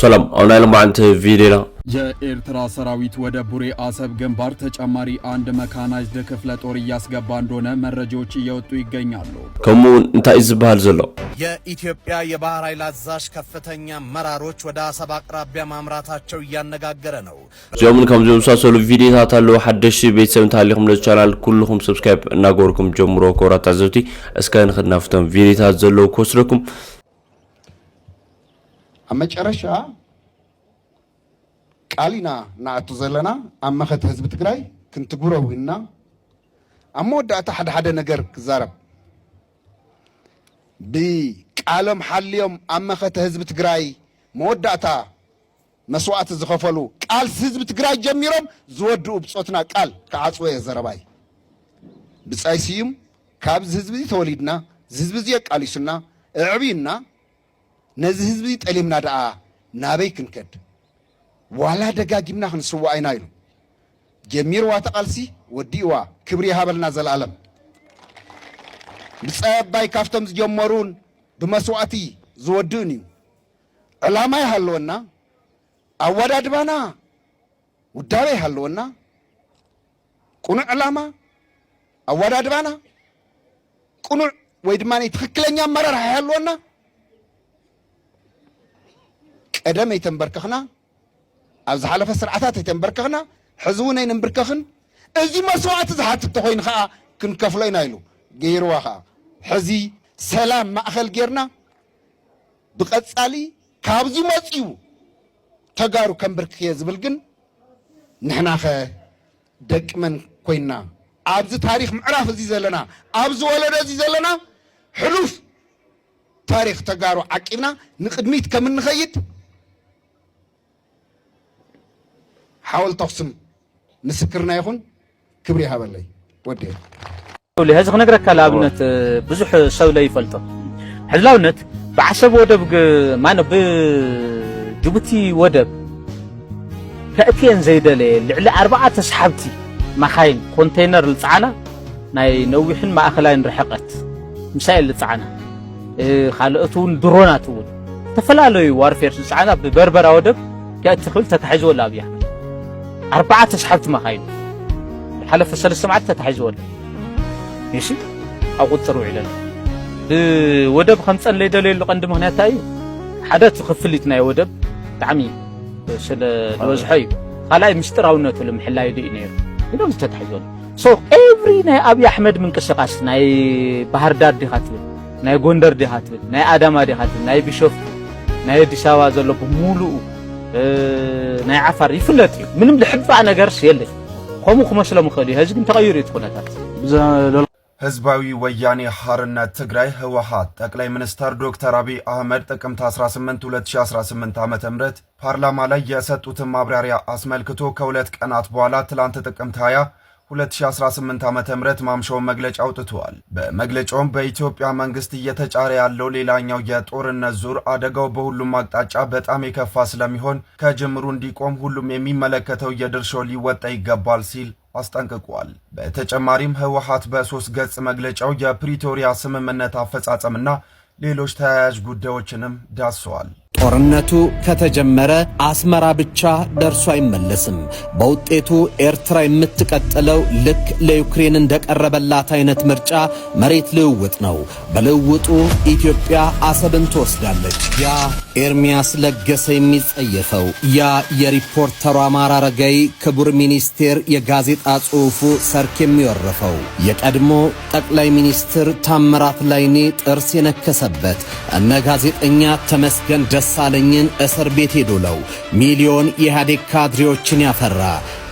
ሰላም፣ ኣብ ናይ ሎማዓንቲ ቪድዮና የኤርትራ ሰራዊት ወደ ቡሬ አሰብ ግንባር ተጨማሪ አንድ መካናይዝድ ክፍለ ጦር እያስገባ እንደሆነ መረጃዎች እየወጡ ይገኛሉ። ከምኡ እውን እንታይ እዩ ዝበሃል ዘሎ? የኢትዮጵያ የባህር ኃይል አዛዥ ከፍተኛ አመራሮች ወደ አሰብ አቅራቢያ ማምራታቸው እያነጋገረ ነው። እዚኦምን ከም ዝመሳሰሉ ቪድዮታት ኣለዉ። ሓደሽቲ ቤተሰብ እንተሃሊኹም ነዚ ቻናል ኩልኹም ሰብስክራይብ እናገበርኩም ጀምሮ። ክቡራት ተዓዘብቲ፣ እስከ ንኽድ ናብቶም ቪድዮታት ዘለዉ ክወስደኩም። ኣብ መጨረሻ ቃል ኢና ንኣቱ ዘለና። ኣብ መኸተ ህዝቢ ትግራይ ክንትግብሮ ውዒልና። ኣብ መወዳእታ ሓደ ሓደ ነገር ክዛረብ፣ ብቃሎም ሓልዮም ኣብ መኸተ ህዝቢ ትግራይ መወዳእታ መስዋእቲ ዝኸፈሉ፣ ቃልሲ ህዝቢ ትግራይ ጀሚሮም ዝወድኡ ብጾትና ቃል ክዓጽዎ እየ ዘረባይ። ብጻይ ስዩም፣ ካብዚ ህዝቢ እዚ ተወሊድና፣ እዚ ህዝቢ እዚ የቃሊሱና፣ ኣዕብዩና፣ ነዚ ህዝቢ እዚ ጠሊምና ደኣ ናበይ ክንከድ? ዋላ ደጋጊምና ክንስዋእ ኢና ኢሉ ጀሚርዋ እታ ቃልሲ፣ ወዲእዋ። ክብሪ ይሃበልና ዘላለም። ብጻይ ኣባይ ካብቶም ዝጀመሩን ብመስዋእቲ ዝወድእን እዩ። ዕላማ ይሃለወና፣ ኣወዳድባና ውዳበ ይሃለወና፣ ቅኑዕ ዕላማ፣ ኣወዳድባና ቅኑዕ ወይ ድማ ናይ ትኽክለኛ ኣመራርሓ ይሃለወና። ቀደም ኣይተንበርከኽና፣ ኣብ ዝሓለፈ ስርዓታት ኣይተንበርከኽና፣ ሕዚ እውን ኣይንንብርከኽን። እዚ መስዋእቲ ዝሓትት ተኾይኑ ኸዓ ክንከፍሎ ኢና ኢሉ ገይርዋ ኸዓ። ሕዚ ሰላም ማእኸል ጌርና ብቐጻሊ ካብዚ መጺኡ ተጋሩ ከንብርክኽ እየ ዝብል ግን ንሕናኸ ደቂ መን ኮይንና? ኣብዚ ታሪኽ ምዕራፍ እዚ ዘለና፣ ኣብዚ ወለዶ እዚ ዘለና ሕሉፍ ታሪኽ ተጋሩ ዓቂብና ንቕድሚት ከም እንኸይድ ሓወልቲ ኣኽሱም ምስክርና ይኹን። ክብሪ ይሃበለይ። ወዲ ሕዚ ክነግረካ ንኣብነት ብዙሕ ሰብ ለይፈልጦ ሕዚ ንኣብነት ብዓሰብ ወደብ ማነ ብጅቡቲ ወደብ ከእትየን ዘይደለየ ልዕሊ ኣርባዓ ተስሓብቲ መኻይን ኮንቴይነር ዝፀዓና ናይ ነዊሕን ማእኸላይን ርሕቐት ምሳኤል ዝፀዓና ካልኦት እውን ድሮናት እውን ዝተፈላለዩ ዋርፌር ዝፀዓና ብበርበራ ወደብ ከእቲ ክብል ተታሒዝዎ ኣሎ ኣብያ ኣርባዓ ተስሓብቲ መኻይን ሓለፈ ሰለስተ መዓልቲ ተታሒዝዎ ኣሎ። እሺ ኣብ ቁፅር ውዒለን ብወደብ ከምፀን ለይደለየሉ ቀንዲ ምክንያት እዩ። ሓደ እቲ ክፍሊት ናይ ወደብ ብጣዕሚ ስለ ዝበዝሖ እዩ። ካልኣይ ምስጢራውነቱ ንምሕላይ ድዩ ነይሩ ኢሎም ዝተታሒዘሉ። So every ናይ ኣብይ ኣሕመድ ምንቅስቃስ ናይ ባህር ዳር ዲኻ ትብል፣ ናይ ጎንደር ዲኻ ትብል፣ ናይ ኣዳማ ዲኻ ትብል፣ ናይ ቢሾፍቱ፣ ናይ ኣዲስ ኣበባ ዘሎ ብምሉኡ ናይ ዓፋር ይፍለጥ እዩ። ምንም ልሕባእ ነገርስ የለይ። ከምኡ ክመስሎም ይኽእል እዩ። ሕዚ ግን ተቐይሩ እዩ እቲ ኩነታት። ህዝባዊ ወያኔ ሓርነት ትግራይ ህወሓት ጠቅላይ ሚኒስተር ዶክተር አብይ አህመድ ጥቅምት አስራ ስምንት ሁለት ሺ አስራ ስምንት ዓመተ ምህረት ፓርላማ ላይ የሰጡትን ማብራሪያ አስመልክቶ ከሁለት ቀናት በኋላ ትላንት ጥቅምት ሃያ ሁለት ሺ አስራ ስምንት ዓመተ ምህረት ማምሻውን መግለጫ አውጥተዋል። በመግለጫውም በኢትዮጵያ መንግስት እየተጫረ ያለው ሌላኛው የጦርነት ዙር አደጋው በሁሉም አቅጣጫ በጣም የከፋ ስለሚሆን ከጅምሩ እንዲቆም ሁሉም የሚመለከተው የድርሻው ሊወጣ ይገባል ሲል አስጠንቅቋል። በተጨማሪም ህወሓት በሶስት ገጽ መግለጫው የፕሪቶሪያ ስምምነት አፈጻጸምና ሌሎች ተያያዥ ጉዳዮችንም ዳስሰዋል። ጦርነቱ ከተጀመረ አስመራ ብቻ ደርሶ አይመለስም። በውጤቱ ኤርትራ የምትቀጥለው ልክ ለዩክሬን እንደቀረበላት አይነት ምርጫ መሬት ልውውጥ ነው። በልውውጡ ኢትዮጵያ አሰብን ትወስዳለች። ያ ኤርሚያስ ለገሰ የሚጸየፈው፣ ያ የሪፖርተሩ አማራ አረጋይ ክቡር ሚኒስቴር የጋዜጣ ጽሑፉ ሰርክ የሚወርፈው፣ የቀድሞ ጠቅላይ ሚኒስትር ታምራት ላይኔ ጥርስ የነከሰበት፣ እነ ጋዜጠኛ ተመስገን ደሳለኝን እስር ቤት የዶለው፣ ሚሊዮን የኢህአዴግ ካድሬዎችን ያፈራ፣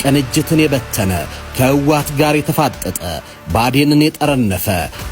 ቅንጅትን የበተነ፣ ከህወሓት ጋር የተፋጠጠ፣ ብአዴንን የጠረነፈ፣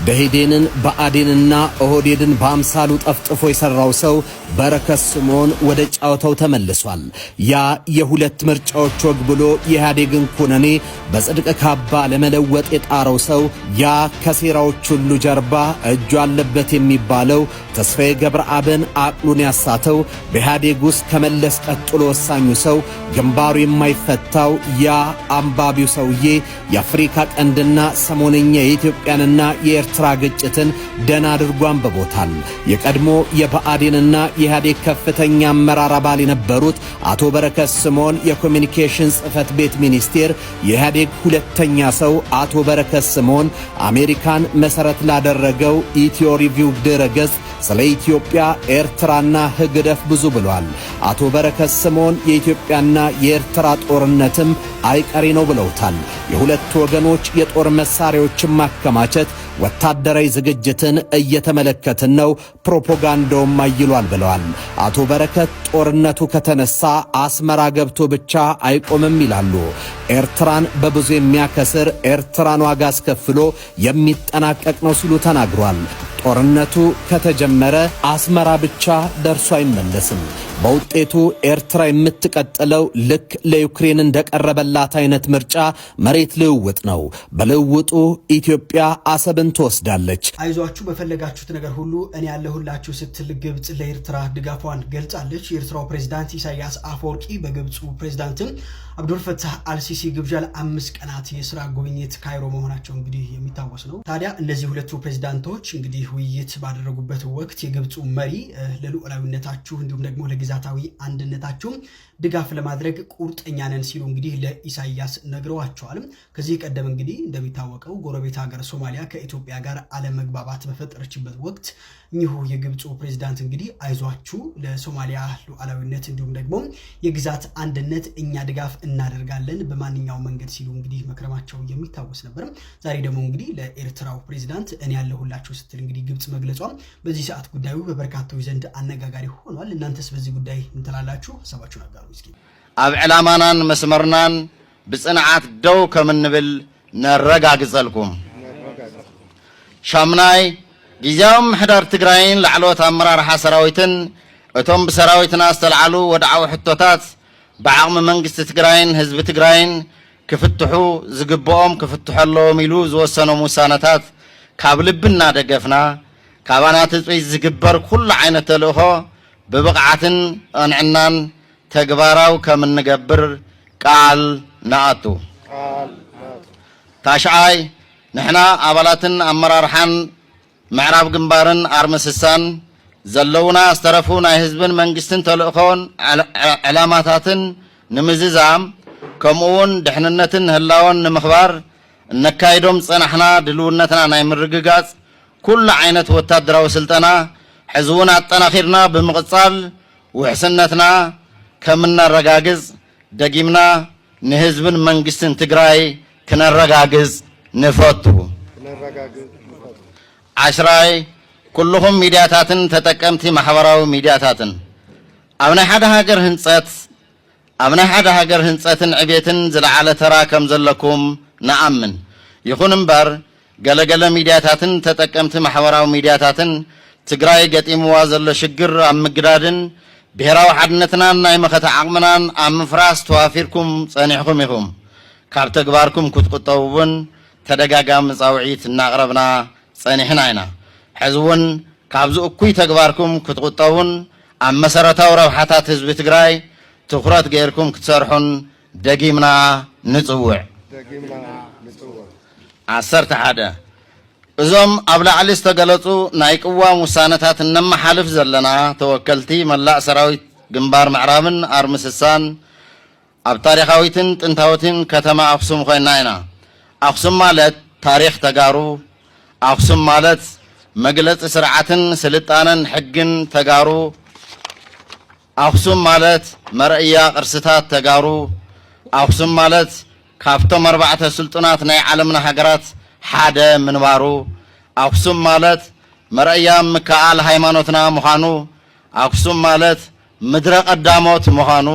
ደኢህዴንን ብአዴንና ኦህዴድን በአምሳሉ ጠፍጥፎ የሰራው ሰው በረከት ስምዖን ወደ ጨዋታው ተመልሷል። ያ የሁለት ምርጫዎች ወግ ብሎ የኢህአዴግን ኩነኔ በጽድቅ ካባ ለመለወጥ የጣረው ሰው፣ ያ ከሴራዎች ሁሉ ጀርባ እጁ አለበት የሚባለው ተስፋዬ ገብረአብን አቅሉን ያሳተው፣ በኢህአዴግ ውስጥ ከመለስ ቀጥሎ ወሳኙ ሰው፣ ግንባሩ የማይፈታው ያ አንባቢው ሰውዬ የአፍሪካ ቀንድና ሰሞነኛ የኢትዮጵያንና የኤርትራ ግጭትን ደና አድርጎ አንብቦታል። የቀድሞ የብአዴንና የኢህአዴግ ከፍተኛ አመራር አባል የነበሩት አቶ በረከት ስምኦን የኮሚኒኬሽን ጽህፈት ቤት ሚኒስቴር፣ የኢህአዴግ ሁለተኛ ሰው አቶ በረከት ስምኦን አሜሪካን መሰረት ላደረገው ኢትዮ ሪቪው ድረገጽ ስለ ኢትዮጵያ፣ ኤርትራና ህግደፍ ብዙ ብሏል። አቶ በረከት ስምኦን የኢትዮጵያና የኤርትራ ጦርነትም አይቀሬ ነው ብለውታል። የሁለቱ ወገኖች የጦር መሳሪያዎችን ማከማቸት፣ ወታደራዊ ዝግጅትን እየተመለከትን ነው፣ ፕሮፓጋንዳውም አይሏል ብለዋል። አቶ በረከት ጦርነቱ ከተነሳ አስመራ ገብቶ ብቻ አይቆምም ይላሉ። ኤርትራን በብዙ የሚያከስር፣ ኤርትራን ዋጋ አስከፍሎ የሚጠናቀቅ ነው ሲሉ ተናግሯል። ጦርነቱ ከተጀመረ አስመራ ብቻ ደርሶ አይመለስም። በውጤቱ ኤርትራ የምትቀጥለው ልክ ለዩክሬን እንደቀረበላት አይነት ምርጫ መሬት ልውውጥ ነው። በልውውጡ ኢትዮጵያ አሰብን ትወስዳለች። አይዟችሁ፣ በፈለጋችሁት ነገር ሁሉ እኔ ያለሁላችሁ ስትል ግብጽ ለኤርትራ ድጋፏን ገልጻለች። የኤርትራው ፕሬዝዳንት ኢሳያስ አፈወርቂ በግብጹ ፕሬዝዳንትን አብዱልፈታህ አልሲሲ ግብዣ ለአምስት ቀናት የስራ ጉብኝት ካይሮ መሆናቸው እንግዲህ የሚታወስ ነው። ታዲያ እነዚህ ሁለቱ ፕሬዝዳንቶች እንግዲህ ውይይት ባደረጉበት ወቅት የግብፁ መሪ እ፣ ለሉዓላዊነታችሁ እንዲሁም ደግሞ ለግዛታዊ አንድነታችሁ ድጋፍ ለማድረግ ቁርጠኛ ነን ሲሉ እንግዲህ ለኢሳያስ ነግረዋቸዋል። ከዚህ ቀደም እንግዲህ እንደሚታወቀው ጎረቤት ሀገር ሶማሊያ ከኢትዮጵያ ጋር አለመግባባት በፈጠረችበት ወቅት እኚሁ የግብፁ ፕሬዝዳንት እንግዲህ አይዟችሁ፣ ለሶማሊያ ሉዓላዊነት እንዲሁም ደግሞ የግዛት አንድነት እኛ ድጋፍ እናደርጋለን በማንኛውም መንገድ ሲሉ እንግዲህ መክረማቸው የሚታወስ ነበር። ዛሬ ደግሞ እንግዲህ ለኤርትራው ፕሬዝዳንት እኔ ያለሁላችሁ ስትል እንግዲህ ግብጽ መግለጿ በዚህ ሰዓት ጉዳዩ በበርካታዎች ዘንድ አነጋጋሪ ሆኗል። እናንተስ በዚህ ጉዳይ ምን ትላላችሁ? ሀሳባችሁን አጋሩ እስኪ። ኣብ ዕላማናን መስመርናን ብጽንዓት ደው ከም እንብል ነረጋግጸልኩም። ሻምናይ፣ ግዝያዊ ምምሕዳር ትግራይን ላዕለዎት ኣመራርሓ ሰራዊትን እቶም ብሰራዊትና ዝተልዓሉ ወድዓዊ ሕቶታት ብዓቕሚ መንግስቲ ትግራይን ህዝቢ ትግራይን ክፍትሑ ዝግብኦም ክፍትሑ ኣለዎም ኢሉ ዝወሰኖም ውሳነታት ካብ ልቢ እናደገፍና፣ ካባና ትጽቢት ዝግበር ኩሉ ዓይነት ተልእኾ ብብቕዓትን ቅንዕናን ተግባራዊ ከም እንገብር ቃል ንኣቱ። ታሽዓይ፣ ንሕና ኣባላትን ኣመራርሓን ምዕራብ ግንባርን ኣርሚ ስሳን ዘለውና ዝተረፉ ናይ ህዝብን መንግስትን ተልእኾን ዕላ-፣ ዕላማታትን ንምዝዛም፣ ከምኡ እውን ድሕንነትን ህላወን ንምኽባር እነካይዶም ዝጸናሕና ድልውነትና ናይ ምርግጋጽ ኩሉ ዓይነት ወታደራዊ ስልጠና ሕዚ እውን ኣጠናኺርና ብምቕጻል ውሕስነትና ከም እነረጋግጽ ደጊምና ንህዝብን መንግስትን ትግራይ ክነረጋግጽ ንፈቱ። ዓሽራይ፣ ኩልኹም ሚድያታትን ተጠቀምቲ ማሕበራዊ ሚድያታትን ኣብ ናይ ሓደ ሃገር ህንጸት ኣብ ናይ ሓደ ሃገር ህንጸትን ዕቤትን ዝለዓለ ተራ ከም ዘለኩም ንኣምን። ይኹን እምበር፣ ገለገለ ሚድያታትን ተጠቀምቲ ማሕበራዊ ሚድያታትን ትግራይ ገጢምዋ ዘሎ ሽግር ኣብ ምግዳድን ብሄራዊ ሓድነትናን ናይ መኸተ ዓቕምናን ኣብ ምፍራስ ተዋፊርኩም ጸኒሕኩም ኢኹም። ካብ ተግባርኩም ክትቁጠቡ እውን ተደጋጋሚ ጻውዒት እናቕረብና ጸኒሕና ኢና። ሕዚ እውን ካብዚ እኩይ ተግባርኩም ክትቁጠቡን ኣብ መሰረታዊ ረብሓታት ህዝቢ ትግራይ ትኹረት ገይርኩም ክትሰርሑን ደጊምና ንጽውዕ። ደጊምና ንጽውዕ። ዓሰርተ ሓደ፣ እዞም ኣብ ላዕሊ ዝተገለጹ ናይ ቅዋም ውሳነታት እነመሓልፍ ዘለና ተወከልቲ መላእ ሰራዊት ግንባር ምዕራብን ኣርሚ ስሳን ኣብ ታሪኻዊትን ጥንታዊትን ከተማ ኣኽሱም ኮይና ኢና። ኣኽሱም ማለት ታሪኽ ተጋሩ፣ ኣኽሱም ማለት መግለጺ ስርዓትን ስልጣነን ሕግን ተጋሩ፣ ኣኽሱም ማለት መርኣያ ቅርስታት ተጋሩ፣ ኣኽሱም ማለት ካብቶም ኣርባዕተ ስልጡናት ናይ ዓለምና ሃገራት ሓደ ምንባሩ፣ ኣኽሱም ማለት መርኣያ ምክኣል ሃይማኖትና ምዃኑ፣ ኣኽሱም ማለት ምድረ ቀዳሞት ምዃኑ፣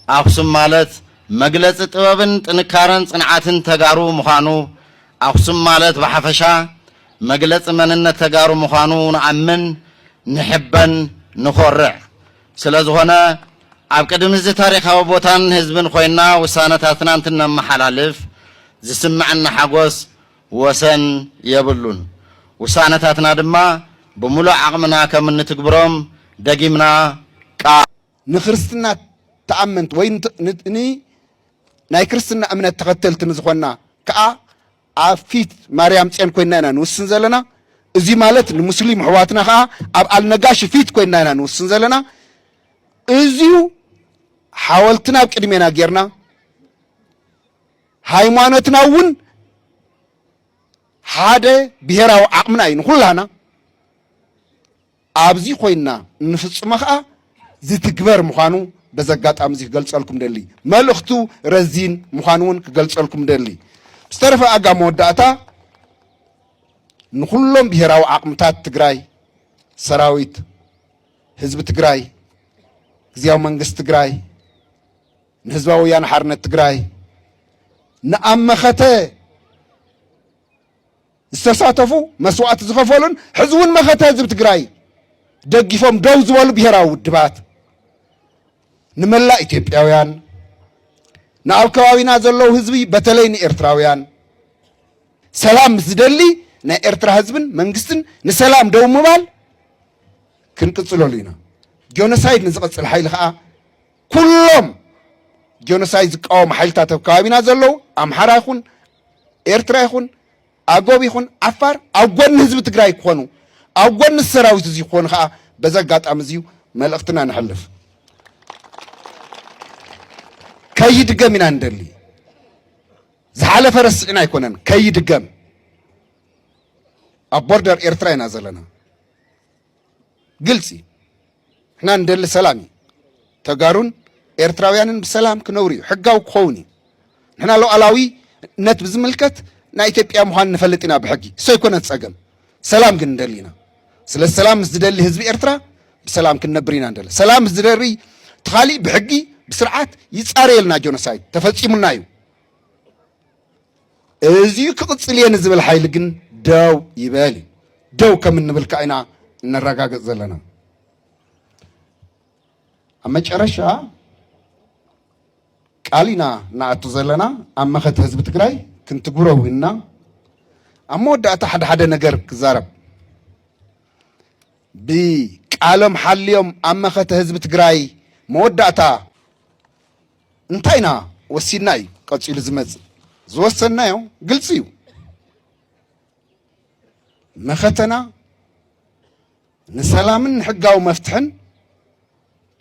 ኣኽሱም ማለት መግለጺ ጥበብን ጥንካረን ጽንዓትን ተጋሩ ምዃኑ፣ ኣኽሱም ማለት ብሓፈሻ መግለጺ መንነት ተጋሩ ምዃኑ ንኣምን፣ ንሕበን፣ ንኾርዕ። ስለ ዝኾነ፣ ኣብ ቅድሚ እዚ ታሪኻዊ ቦታን ህዝብን ኮይና ውሳነታትና እንትነመሓላልፍ ዝስምዐና ሓጎስ ወሰን የብሉን። ውሳነታትና ድማ ብምሉእ ዓቕምና ከም እንትግብሮም ደጊምና ቃል ንክርስትና ተኣመንቲ ወይ ንት-፣ ን-፣ ን-፣ ናይ ክርስትና እምነት ተኸተልቲ ንዝኾንና ከኣ ኣብ ፊት ማርያም ጽዮን ኮይንና ኢና ንውስን ዘለና። እዚ ማለት ንሙስሊም ኣሕዋትና ከኣ ኣብ ኣልነጋሺ ፊት ኮይንና ኢና ንውስን ዘለና። እዚዩ ሓወልትና ኣብ ቅድሜና ጌርና፣ ሃይማኖትና እውን ሓደ ብሄራዊ ዓቕምና እዩ ንኹላና። ኣብዚ ኮይንና እንፍጽሞ ኸኣ ዝትግበር ምዃኑ በዚ ኣጋጣሚ እዚ ክገልጸልኩም ደሊ። መልእኽቱ ረዚን ምዃኑ እውን ክገልጸልኩም ደሊ። ብዝተረፈ ኣጋ መወዳእታ ንኹሎም ብሄራዊ ዓቕምታት ትግራይ፣ ሰራዊት፣ ህዝቢ ትግራይ፣ ግዝያዊ መንግስቲ ትግራይ፣ ንህዝባዊ ወያነ ሓርነት ትግራይ፣ ንኣብ መኸተ ዝተሳተፉ፣ መስዋእቲ ዝኸፈሉን ሕዚ እውን መኸተ ህዝቢ ትግራይ ደጊፎም ደው ዝበሉ ብሄራዊ ውድባት፣ ንመላእ ኢትዮጵያውያን፣ ንኣብ ከባቢና ዘለዉ ህዝቢ፣ በተለይ ንኤርትራውያን፣ ሰላም ምስ ዝደሊ ናይ ኤርትራ ህዝብን መንግስትን ንሰላም ደው ምባል ክንቅጽለሉ ኢና። ጆኖሳይድ ንዝቐጽል ሓይሊ ኸኣ ኩሎም ጆኖሳይድ ዝቃወሙ ሓይልታት ኣብ ከባቢና ዘለዉ ኣምሓራ ይኹን ኤርትራ ይኹን ኣጎብ ይኹን ዓፋር ኣብ ጎኒ ህዝቢ ትግራይ ክኾኑ፣ ኣብ ጎኒ ሰራዊት እዚ ክኾኑ ኸኣ በዚ ኣጋጣሚ እዚዩ መልእኽትና ነሕልፍ። ከይድገም ኢና ንደሊ። ዝሓለፈ ረሲዕና ኣይኮነን፣ ከይድገም። ኣብ ቦርደር ኤርትራ ኢና ዘለና። ግልጺ። ንሕና ንደሊ ሰላም እዩ። ተጋሩን ኤርትራውያንን ብሰላም ክነብሩ እዩ። ሕጋዊ ክኸውን እዩ። ንሕና ሉዓላዊነት ብዝምልከት ናይ ኢትዮጵያ ምዃን ንፈልጥ ኢና ብሕጊ። እሱ ኣይኮነን ጸገም። ሰላም ግን ንደሊ ኢና። ስለ ሰላም ምስ ዝደሊ ህዝቢ ኤርትራ ብሰላም ክንነብር ኢና ንደሊ። ሰላም ምስ ዝደሊ እቲ ካሊእ ብሕጊ ብስርዓት ይጻረየልና፣ ጆኖሳይድ ተፈጺሙና እዩ። እዚ ክቕጽል እየ ንዝብል ሓይሊ ግን ደው ይበል እዩ። ደው ከም እንብል ከኣ ኢና እነረጋግጽ ዘለና። ኣብ መጨረሻ ቃል ኢና ንኣቱ ዘለና፣ ኣብ መኸተ ህዝቢ ትግራይ ክንትግብሮ እውን ኢና። ኣብ መወዳእታ ሓደ ሓደ ነገር ክዛረብ። ብቃሎም ሓልዮም ኣብ መኸተ ህዝቢ ትግራይ መወዳእታ እንታይ ኢና ወሲድና እዩ ቀጺሉ ዝመጽእ። ዝወሰንናዮ ግልጺ እዩ። መኸተና ንሰላምን ንሕጋዊ መፍትሕን፣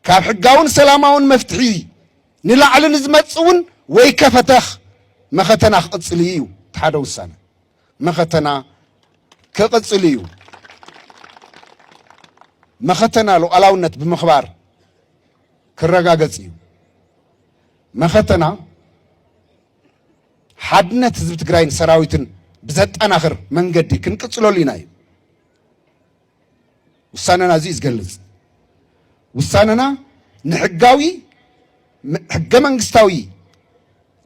ካብ ሕጋውን ሰላማውን መፍትሒ ንላዕሊ ንዝመጽእ እውን ወይከ ፈተኽ መኸተና ክቕጽል እዩ። እቲ ሓደ ውሳነ መኸተና ክቕጽል እዩ። መኸተና ሉዓላውነት ብምኽባር ክረጋገጽ እዩ። መኸተና ሓድነት ህዝቢ ትግራይን ሰራዊትን ብዘጠናኽር መንገዲ ክንቅጽለሉ ኢና እዩ። ውሳነና እዚ እዩ ዝገልጽ። ውሳነና ንሕጋዊ፣ ም-፣ ሕገ መንግስታዊ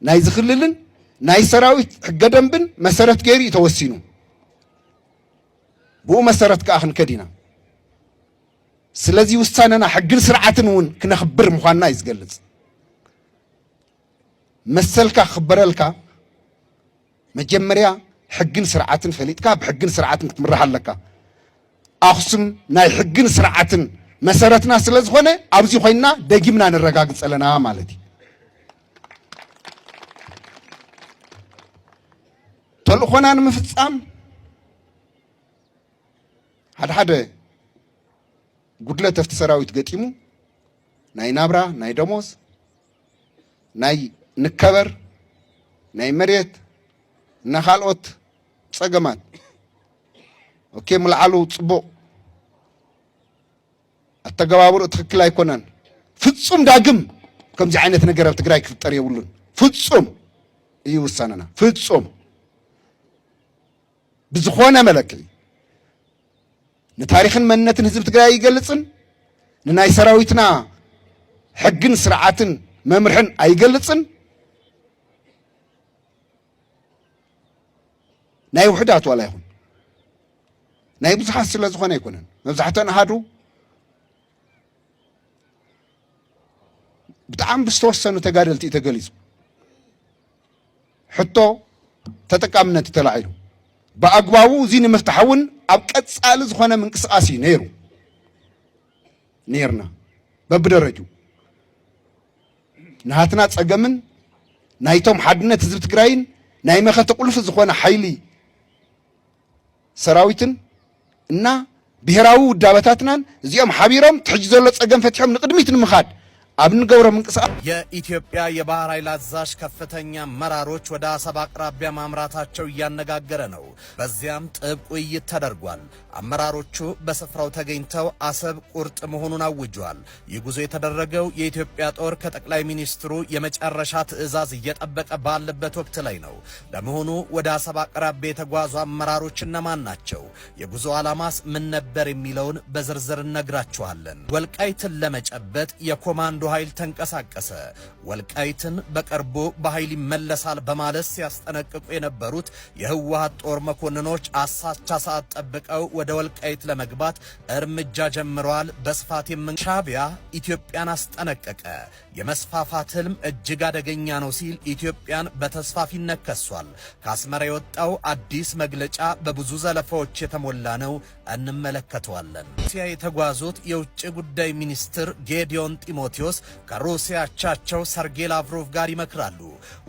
ናይዚ ክልልን ናይ ሰራዊት ሕገ ደንብን መሰረት ገይሩ እዩ ተወሲኑ። ብኡ መሰረት ከኣ ክንከድ ኢና። ስለዚ ውሳነና ሕግን ስርዓትን እውን ክነኽብር ምዃንና እዩ ዝገልጽ። መሰልካ ክኽበረልካ መጀመርያ ሕግን ስርዓትን ፈሊጥካ ብሕግን ስርዓትን ክትምራሕ ኣለካ። ኣኽሱም ናይ ሕግን ስርዓትን መሰረትና ስለ ዝኾነ ኣብዚ ኮይንና ደጊምና ነረጋግጽ ኣለና ማለት እዩ። ተልእኾና ንምፍጻም ሓደ ሓደ ጉድለት ኣብቲ ሰራዊት ገጢሙ ናይ ናብራ፣ ናይ ደሞዝ፣ ናይ ንከበር፣ ናይ መሬት እና ካልኦት ጸገማት። ኦኬ፣ ምልዓሉ ጽቡቕ፣ ኣተገባብርኡ ትኽክል ኣይኮነን። ፍጹም ዳግም ከምዚ ዓይነት ነገር ኣብ ትግራይ ክፍጠር የብሉን። ፍጹም እዩ ውሳነና። ፍጹም ብዝኾነ መለክዒ ንታሪኽን መንነትን ህዝቢ ትግራይ ኣይገልጽን፣ ንናይ ሰራዊትና ሕግን ስርዓትን መምርሕን ኣይገልጽን። ናይ ውሑዳት ዋላ ይኹን ናይ ብዙሓት ስለ ዝኾነ ኣይኮነን። መብዛሕትኦን ኣሃዱ ብጣዕሚ ብዝተወሰኑ ተጋደልቲ እዩ ተገሊጹ። ሕቶ ተጠቃምነት እዩ ተላዒሉ። ብኣግባቡ እዚ ንምፍታሕ እውን ኣብ ቀጻሊ ዝኾነ ምንቅስቓስ እዩ ነይሩ፣ ነይርና በብደረጁ። ናሃትና ጸገምን ናይቶም ሓድነት ህዝቢ ትግራይን ናይ መኸተ ቁልፊ ዝኾነ ሓይሊ ሰራዊትን እና ብሄራዊ ውዳበታትናን እዚኦም ሓቢሮም ትሕጂ ዘሎ ጸገም ፈቲሖም ንቕድሚት ንምኻድ ኣብ እንገብሮ ምንቅስቃስ የኢትዮጵያ የባህር ኃይል አዛዥ ከፍተኛ አመራሮች ወደ አሰብ አቅራቢያ ማምራታቸው እያነጋገረ ነው። በዚያም ጥብቅ ውይይት ተደርጓል። አመራሮቹ በስፍራው ተገኝተው አሰብ ቁርጥ መሆኑን አውጀዋል። ይህ ጉዞ የተደረገው የኢትዮጵያ ጦር ከጠቅላይ ሚኒስትሩ የመጨረሻ ትዕዛዝ እየጠበቀ ባለበት ወቅት ላይ ነው። ለመሆኑ ወደ አሰብ አቅራቢያ የተጓዙ አመራሮች እነማን ናቸው? የጉዞ ዓላማስ ምን ነበር የሚለውን በዝርዝር እነግራችኋለን። ወልቃይትን ለመጨበጥ የኮማንዶ ኃይል ተንቀሳቀሰ። ወልቃይትን በቅርቡ በኃይል ይመለሳል በማለት ሲያስጠነቅቁ የነበሩት የህወሓት ጦር መኮንኖች አሳቻ ሰዓት ጠብቀው ወደ ወልቃይት ለመግባት እርምጃ ጀምረዋል። በስፋት የምን ሻዕቢያ ኢትዮጵያን አስጠነቀቀ። የመስፋፋት ህልም እጅግ አደገኛ ነው ሲል ኢትዮጵያን በተስፋፊነት ከሷል። ከአስመራ የወጣው አዲስ መግለጫ በብዙ ዘለፋዎች የተሞላ ነው። እንመለከተዋለን። ሩሲያ የተጓዙት የውጭ ጉዳይ ሚኒስትር ጌዲዮን ጢሞቴዎስ ከሩሲያ አቻቸው ሰርጌ ላቭሮቭ ጋር ይመክራሉ።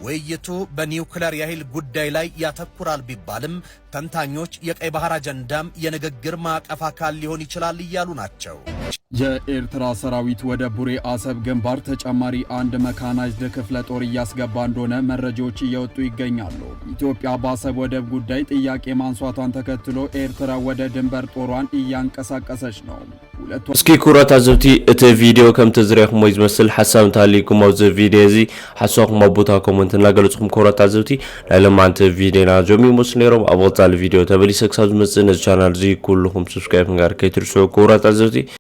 ውይይቱ በኒውክለር የኃይል ጉዳይ ላይ ያተኩራል ቢባልም ተንታኞች የቀይ ባህር አጀንዳም የንግግር ማዕቀፍ አካል ሊሆን ይችላል እያሉ ናቸው። የኤርትራ ሰራዊት ወደ ቡሬ አሰብ ግንባር ተጨማሪ አንድ መካናይዝድ ክፍለ ጦር እያስገባ እንደሆነ መረጃዎች እየወጡ ይገኛሉ። ኢትዮጵያ በአሰብ ወደብ ጉዳይ ጥያቄ ማንሷቷን ተከትሎ ኤርትራ ወደ ድንበር ጦሯን እያንቀሳቀሰች ነው። ሁለቱ እስኪ ክቡራት ታዘብቲ፣ እቲ ቪድዮ ከምቲ ዝረኣኹሞ እዩ ዝመስል። ሓሳብ እንተሃልዩኩም ኣብዚ ቪድዮ እዚ ሓሳብኩም ኣብ ቦታ ኮመንት እናገለጽኩም፣ ክቡራት ታዘብቲ፣ ናይ ሎማዓንቲ ቪድዮና እዞም ይመስሉ ነይሮም። ኣብ ቀጻሊ ቪድዮ ተመሊሰ ክሳብ ዝመጽእ ነዚ ቻናል እዚ ኩልኹም ሰብስክራይብ ምግባር ከይትርስዑ ክቡራት ታዘብቲ።